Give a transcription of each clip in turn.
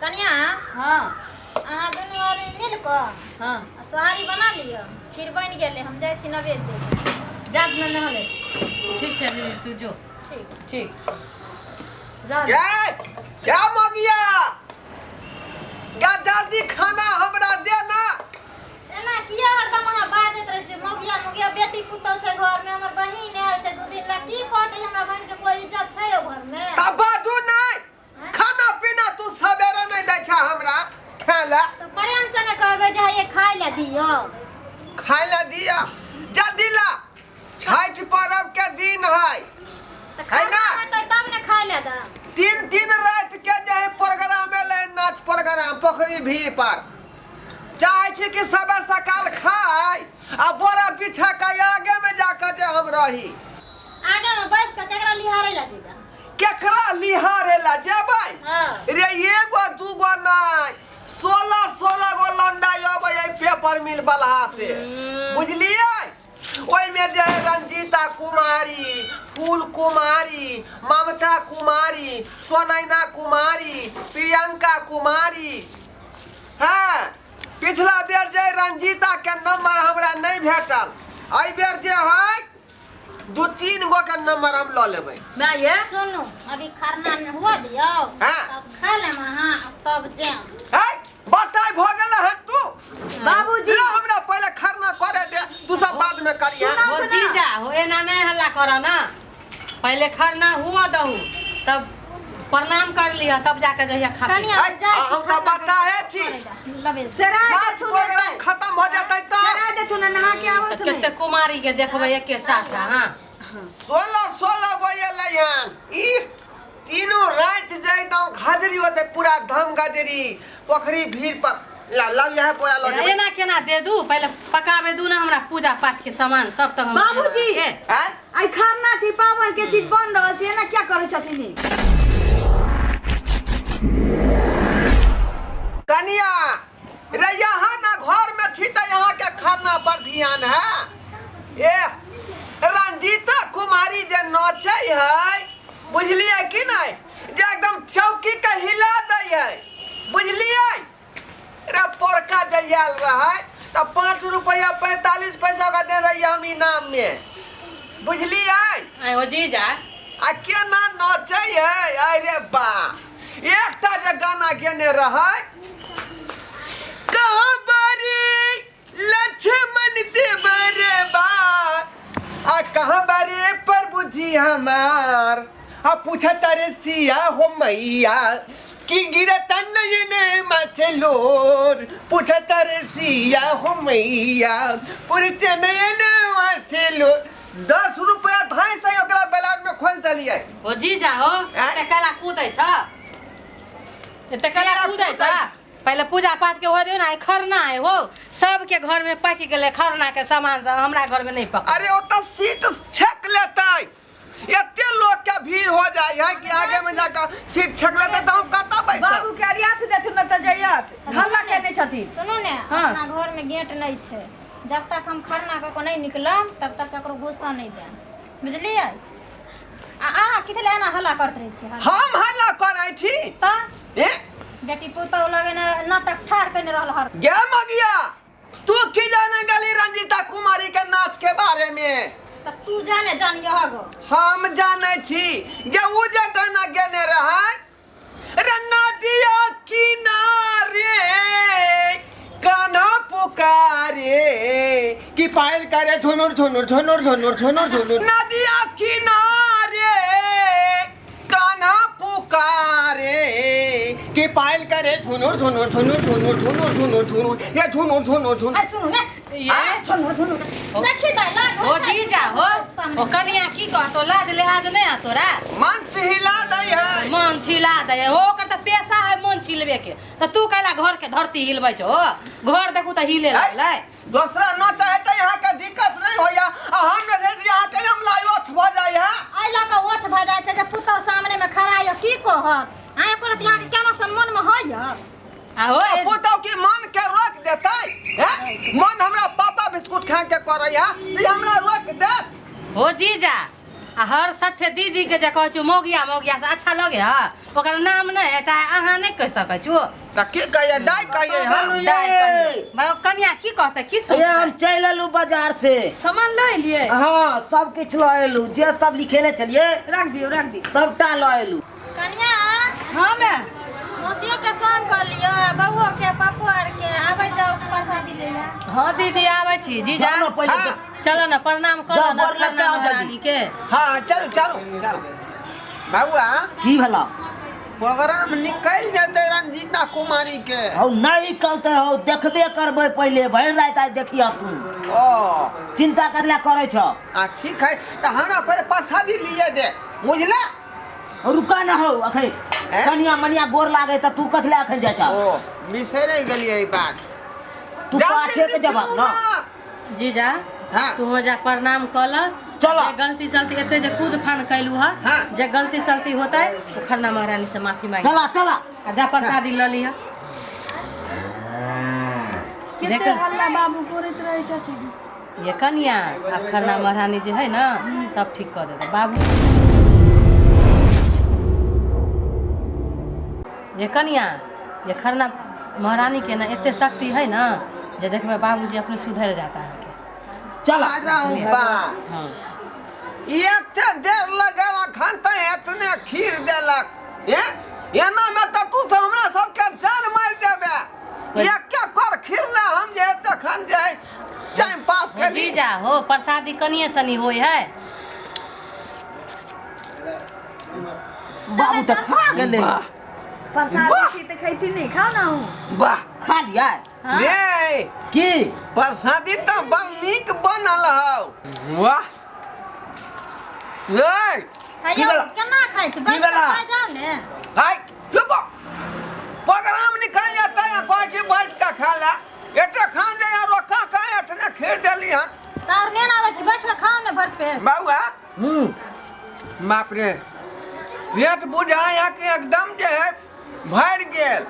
कनिया। हाँ। अहाँ दुनू आदमी मिल कऽ आ सोहारी बना लिअ, खीर बनि गेलै, हम जाइ छी नवेद दै लए। जा ना नहा ले। ठीक छै दीदी, तू जो। ठीक। ठीक जा। गे क्या मगिया गा, जल्दी खाना हमरा दे ना। एना किया हरदम अहाँ बाजैत रहै छियै मौगिया मौगिया? बेटी पुतहु छै घरमे, हमर बहिन आयल छै 2 दिन लए, की कहतै? हमरा बहिनके कोइ इज्जत छै ओ घरमे? तब बाजू नहीं, खाना पीना तू सवेरे नहीं दै छै हमरा खाय ला। तऽ प्रेम से ने कहबै जे हे खाय लए दियौ। खाय ला दिया, जल्दी ला, छठ पर्व के दिन है। तऽ है खाना ना? हेतै तब ने खाय लए देब। तीन तीन रात के जे है प्रोग्राम एलै, नाच प्रोग्राम पोखरी भीड़ पर। चाहै छी कि सबे सकाल खाय आ बोरा बिछा के आगे में जाकर जे हम रही। आगे में बैस कऽ केकरा लिहारै लए जेबै? केकरा लिहारे ला जेबै? हाँ। रे एगो दूगो नहीं, 16 16 गो लंडा अबै है पेपर मिल बलहा से, बुझलियै? ओहिमे जे है रंजीता कुमारी, फूल कुमारी, ममता कुमारी, सोनैना कुमारी, प्रियंका कुमारी। हाँ, पिछला बेर जे रंजीता के नंबर हमरा नहीं भेटल, एहि बेर जे है 2-3 गो के नंबर हम लऽ लेबै। माय ये। सुनू, अभी खरना हुआ दियौ। हाँ। तब खा लेम अहाँ, तब जायब। है बताइ भऽ गेल हन तू। बाबूजी। ला हमरा पहिले खरना करे दे, तू सब बाद में करिहे। सुनाउ। हो जीजा हो, एना नहीं हल्ला कर ना, पहले खरना हुआ दहू तब प्रणाम कर लिह, तब जाके जहिया खा पी। कनिया। है, जाइ छी हम तऽ खरना बताहे छी। करै लए। लबे सेराय नाच देथुन प्रोग्राम एतै। खत्म हो जेतै तऽ सेराय देथुन ना, नहा के आबथुन। तऽ कते कुमारी के देखबै एके साथ? हाँ। 16 16 गो एलै हन। ई तीनू राति जे एकदम घजरी होतै, पूरा धम गजरी पोखरी भीड़ पर। ला लव यह पूरा लऽ जेबै। एना केना दे दू? पहिले पकाबे दू ना हमरा पूजा पाठ के सामान सब, तब हम बाबूजी। देब अहाँके। हैं? आइ खरना छै, पावन के चीज बन रहल छै, एना क्या करै छथिन ई? कनिया रे, यहाँ ना घर में छी तऽ यहाँ के खाना पर ध्यान है। ए रंजीता कुमारी जे नचै है, बुझलियै कि नहीं, जे एकदम चौकी के हिला दै है, बुझलियै? रे पोरका जे आयल रहै तऽ 5 रुपया 45 पैसा का दे रही हम इनाम में, बुझलियै? आइ हो जीजा। आ केना नचै है, अरे बा! एकटा जे गाना गेने रहै, कहाँ बारी लक्ष्मण देवर बा आ कहाँ बारे प्रभु जी हमार, आ पूछा तारे सिया हो मैया कि गिरता नयन मसलोर, पूछा तारे सिया हो मैया पुरते नयन मसलोर। 10 रुपया धाइ से ओकरा बेलार में खोल देलियै। हो जीजा हो। आँय? एते कला कूदै छ, एते कला किया कूदै छ? कूदै? पहिले पूजा पाठ के हो दियौ ना। आइ खरना है हो, सबके घर में पकि गेलै खरना के सामान सब, हमरा घर में नहीं पक। अरे ओतऽ सीट छेक लेतै, एते लोग के भीड़ हो जाय है कि आगे में जाकर सीट छेक लेतै तऽ हम कतऽ बैसब? बाबू के अरियात देथुन न तऽ जइयत, हल्ला केने छथिन। सुनू ने। हाँ। अपना घर में गेट नहीं छै, जब तक हम खरना कऽ के नहीं निकलब तब तक ककरो घुसऽ नहीं देब, बुझलियै? आ अहाँ कथी लए एना हल्ला करैत रहै छियै? हम हल्ला करै छी? तऽ ए बेटी पुतहु लगे ने नाटक ठाढ़ केने रहल हर। गे मगिया, तू की जाने गली रंजीता कुमारी के नाच के बारे में? तऽ तू जाने जानियह गो। हम जाने छी जे उ जे गाना गेने रहै रे, नदिया किनारे कान्हा पुकारे कि पायल करे झुनुर झुनुर झुनुर झुनुर झुनुर झुनुर, नदिया किनारे कान्हा पुकारे कि पायल करे झुनुर झुनुर झुनुर झुनुर झुनुर झुनुर झुनुर, ये झुनुर झुनुर झुनुर। आ सुनू ने। ये सुनू सुनू, देखी दाइ लाज हो होइ छै। जीजा हो। सामने। ओ कनिया की कहतो, लाज लिहाज नहीं आ तोरा? मन छिहिला दै है। मन छिला दे हो, ओकर तऽ पेशा है मन छिलबे के। तऽ तू कैला घर के धरती हिलबै छो? घर देखू तऽ हिले लगलै। दोसरा न चाहे तऽ यहाँ के दिक्कत नहीं होइया आ हम न भेज यहाँ के हम लायोथ भऽ जाइ है। एहि लऽ कऽ ओछ भऽ जाइ छै जे पुतहु सामने मे खड़ा यऽ, की कहत? अहाँ करत अहाँके केना सन मन मे होइया? आ हो। आ पुतहु की मन के रोक देतै? हैं? मन हमरा पापा बिस्कुट खा के करै है तऽ ई हमरा रोक देत? हो जीजा, आ हर सठे दीदी के जे कहै छौ मौगिया मौगिया से अच्छा लगे है? ओकर नाम नहि है चाहे अहाँ नहि कहि सकै छियो। तऽ की कहियै दाइ कहियै हम? दाइ कहियै। भाइ, कनिया की कहतै की ये सोचतै? हम चलि एलहुँ बाजार से। सामान लऽ एलियै? हाँ, सब किछु लऽ एलहुँ, जे सब लिखेने छलियै। रख दियौ, रख दियौ। सबटा लऽ एलहुँ। कनिया। हाँ मैं। मौसियो के संग कर लियो, बउओ के, पप्पो आर के, आबै जाउ प्रसादी लै लए। हाँ दीदी, आबै छी जीजा। जाउ ने पहिले। हाँ। चलो ने प्रणाम कर जाउ, ने गोर लगतै, खरना आउ जल्दी। महारानी के। हाँ चलू चलू चलू बउआ। की भेला? प्रोग्राम निकलि जेतै रंजीता कुमारी के। हौ नहीं निकलते हौ, देखबे करबै पहिले भरि राति आइ देखियह तू। ओ चिंता करला करै छ। आ ठीक है, तऽ हमरा पहिले प्रसादी लिए दे, बुझले? रुका न हौ अखन। हैं? कनिया मनिया गोर लागे तऽ तू कथि लए अखन जाइ छ? ओ बिसरि गेलियै ई बात। तू जल्दी पाछे के जवाब निकलू न। ना। जीजा। हाँ। तू जा प्रणाम कऽ ल। चल। जे गलती सलती एते जे कूद फान कैलू ह। हाँ। जे गलती सलती होतै ओ खरना महारानी से माफी मांग। चला चला। आ जा प्रसादी ल लिह। कते देख। हल्ला बाबू करैत रहै छथिन। ये कनिया, आब खरना महारानी जे है ना सब ठीक कऽ देतै बाबू। ये कनिया, ये खरना महारानी के ना एते शक्ति है ना जे देखबै बाबूजी अपने सुधरि जाता है। चला। अरे बा। हाँ। एते देर लगल अखन तऽ एतने खीर देलक। ए एना मे तऽ तू सब हमरा सबके जान मारि देबे। एक एक कर खीर ले हम जे एखन जे है टाइम पास केली। जीजा हो, प्रसादी कनिए सनी होय है। बाबू तऽ खा गेलै। वाह। प्रसादी वाह। छी तऽ खैती नहि, खाउ ना अहूँ। वाह। खा लिया। रे की प्रसादी तऽ बड़ नीक बनल हौ। वाह रे। की यौ भेला? केना खाइ छी? की बैठ कऽ भेला? खा जाउ ने। हाय चुप, प्रोग्राम निकल जेतै आ कहै छी बैठ कऽ खा ले। एते खान जे यहाँ रोका के एतने खीर देली हन। तऽ आओर नेन आबै छी, बैठ कऽ खाउ ने भरि पेट। बउआ। बाप रे, पेट बुझाया कि एकदम जे है भरि गेल।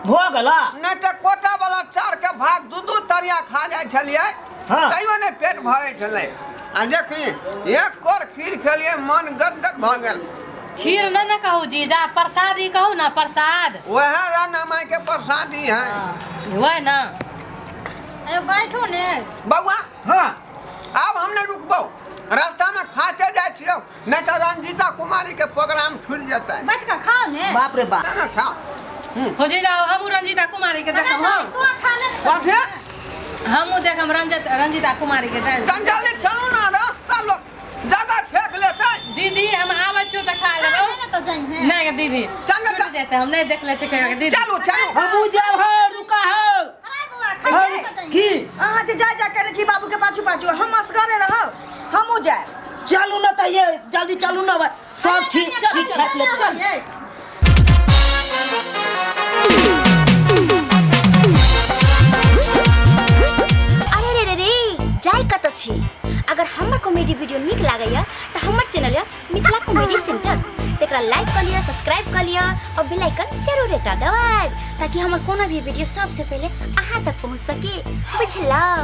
भऽ गेला? नहि तऽ कोटा वाला चार के भात दू दू तरिया खा जाइ छलियै। हाँ। तैयो नहि पेट भरै छलै। आ देखी एक कोर खीर खेलियै, मन गदगद भऽ गेल। खीर नहि ने कहू जीजा, प्रसादी कहू ना, प्रसाद। वएह राना माय के प्रसादी है। वह ना। अरे बैठू ने। बउआ। हाँ। आब हम नहि रुकबौ, रास्ता में खाते जाइ छियौ, नहीं तऽ रंजीता कुमारी के प्रोग्राम छूटि जेतै। बैठ कऽ खाउ ने। बाप रे बाप। ना खाओ। हो जीजा, हमहूँ रंजीता कुमारी के देखब। हम तू खा ले ने। कथी? हमहूँ देखब रंजीता कुमारी के डांस। तन जल्दी चलू ना, रास्ता लोग जगह छेक लेतै। दीदी हम आबै छियौ तऽ खा खा लेबौ। ले ने तऽ जइहे। नहि दीदी, चल, चल। छूटि जेतै, हम नहि देखले छियै कहियो दीदी। चलू चलू। हमहूँ जायब हौ, रुका हौ। अरे बौआ, खा ले तऽ जइहे। की अहाँ जे जाय जाय करै छी बाबू के पाछू पाछू, हम असगरे रहब, हमहूँ जायब। चलू ना तऽ ये जल्दी चलू ना, सब ठीक ठीक ठाक ले चल। अरे रे रे रे, जाय कतऽ छी? अगर हमर कॉमेडी वीडियो नीक लागैया तऽ हमर चैनल यऽ मिथिला कॉमेडी सेंटर, तकरा लाइक कऽ लिअ, सब्सक्राइब कऽ लिअ और बेल आइकन जरूर एकटा दबाएब ताकि हमर कोनो भी वीडियो सबसे पहिले अहाँ तक पहुँच सके। बुझलहुँ?